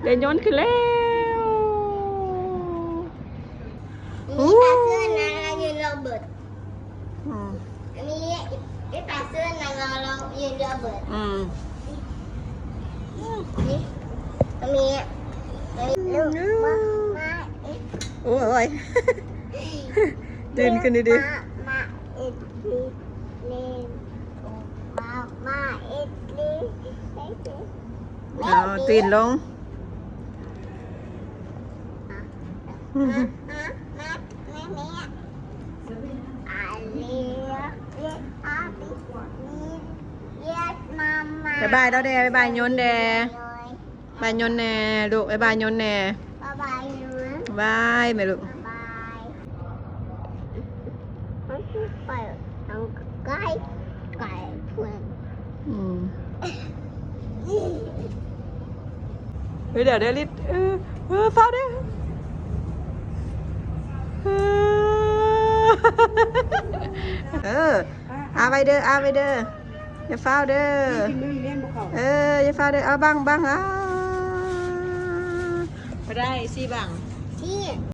ໄດ້ຍົນຂຶ້ນແລ້ວ. ມີປາເຊື່ອນາງລາວຢືນລອເບີດ. ອືມ ມີ ມີປາເຊື່ອນາງລາວຢືນລອເບີດ. ອືມ ມີ ມີລູກມາ ມາ ໂອ້ຍ ຕື່ນຂຶ້ນດີໆ. ມາ ມາ ເອັດດີ ເລນ ມາ ມາ ເອັດດີ ເລນ ເອົາ ຕື່ນລົງ. ບາຍບາຍລາວແດ່ ບາຍບາຍຍົນແດ່. ບາຍຍົນແດ່ລູກ ບາຍບາຍຍົນແດ່. ບາຍບາຍຍົນ ບາຍແມ່ລູກ. ບາຍບາຍ. ມັນຄືໄປທາງໄກ ໄກເພື່ອນ. ອືມ ເຮີ້ຍ ດຽວເດີລິດ ເອີ ເອີ ຟ້າວເດີ ເອີ ເອີ ອາໄວ້ເດີ ອາໄວ້ເດີ. ຢ່າຟ້າວເດີ ກິນມື້ນີ້ແມ່ນບໍ່ເຂົ້າ. ເອີ ຢ່າຟ້າວເດີ. ເອົາບັງ ບັງ ອາ ບໍ່ໄດ້ ຊີ້ບັງ ຊີ້.